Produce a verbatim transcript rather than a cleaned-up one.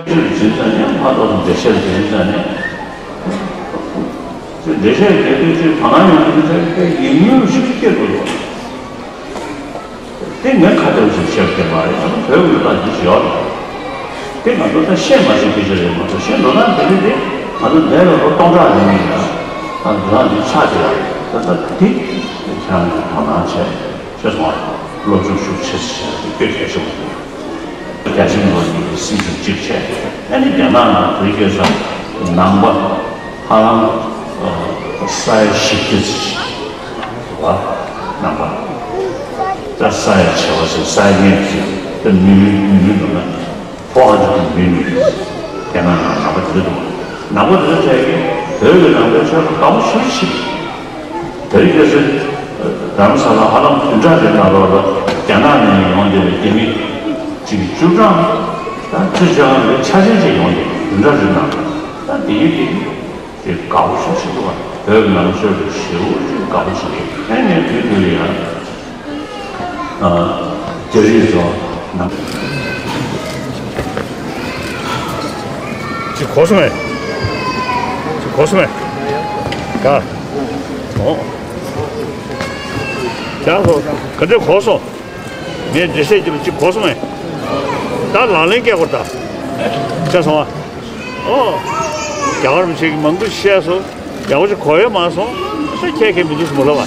ཆོས་འཛིན་ཙང་ནས་ཕ་ཐོག་ཏུ་འགྲེལ་བཤད་འཛིན་ཙང་ནས། འགྲེལ་བཤད་རྒྱག་དུས་ཚོད་དོ་སྣང་ཡོང་དུས་ཚོད་དཔེ་ཡིད་སྨོན་ཞིག་སྐྱེ་དགོས་འདུག་དེ་ངས་ཁ་གཏད་ཅིག་བཤད་ཀྱི་མ་རེད། ང་ཚོ་བོད་ཀྱི་ལ་འདི་ཞིག་ཡོད་རེད། དེ་ང་ཚོ་ད་བཤད་མ་ཤེས་སྐད་ཆ་རེད་མ་གཏོགས། བཤད་འདོད་ན་དེ་རིང་དེ་ང་ཚོ་འདས་ལ་ལོ་སྟོང་ཕྲག་རིང་ཡིན་ཡང་ང་ཚོ་རང་འདི་ཆགས་བསྡད་ཡོད་རེད། ད་ལྟ་འདི་ཁྱེད་རང་གིས་དོ་སྣང་བྱས། ཤེས་སོང་བ། སློབ་སྦྱོང་ཤུགས་ཆེ་ཙམ་བྱས་ཏེ་སྐད་ཆ་ཞིག་རྒྱ་ཆེན་པོ་གཉིས་ཀྱི་སྲིད་ཇུས་གཅིག་བྱས། ཨ་ནི་རྒྱ་ནག་ནང་བོད་སྐད་ས་ནང་པ་ཧ་ལམ་ས་ཡ་བཞི་བཅུ་ཙམ་ཞིག་འདུག་བ། ནང་པ་ད་ས་ཡ་བྱེ་བ་ཟེར། ས་ཡ་ལྔའི་ཙམ་དེ་མི་མི་མི་མི་འདུག་ན། ཕོ་ཧ་ཅང་གི་མི་མི་རྒྱ་ནག་ནང་ནང་པ་དེ་འདུག་ནང་པ་དེ་ཚོ་ཡིན། བོད་ཀྱི་ནང་པའི་ཆོས་ལ་དགའ་པོ་ཞེ་པོ་ཞིག་བོད་སྐད་ཟེར། རྡ་རམ་ས་ལ་ཧ་ལམ་བདུན་ཕྲག་རེ་ནང་ལོགས་ལ་རྒྱ་ནག་ནས་ཡོང་བསྡད་པའི་རྒྱ་མི་གཅིག་བཅུ་གྲངས་དང་བཅུ་བཅོ་ལྔ་རེ་ཆ་ཆེན་ཅིག་ཡོང་བསྡད། བདུན་ཕྲག་རེ་ནང་ལ། ད་དེ་ཡིན་དེ་དེ་དགའ་པོ་ཞེ་པོ་ཞིག་འདུག་བ། བོད་ཀྱི་ནང་ཆོས་ལ་ཞེ་པོ་ཅིག་དགའ་པོ་ཞིག་རེད། ཨ་ནི་དུས་དུས་ལ་ཡང་རྒྱ་རིགས་ཚོ་ནང་། ཅིག་གོ་སོང་ངས། ཅིག་གོ་སོང་ངས། ག་ཨོ། ཀྱང་སོ་ག་འདྲ་གོ་སོང་། ངས་འགྲེལ་བཤད་ཀྱི་ལ་ཅིག་གོ་སོང་ངས། ད་ལག་ལེན་སྐྱེལ་དགོས། ད་ཤེས་སོང་ཨ། ཨོ། རྒྱལ་བ་རིན་པོ་ཆེ་གིས་མང་པོ་བཤད་སོང་། ཡག་པོ་ཞིག་གོ་ཡ་མ་སོང་། ས་ཁྱད་ཁྱད་མི་འདུག་སྨོ་ལབ་པ།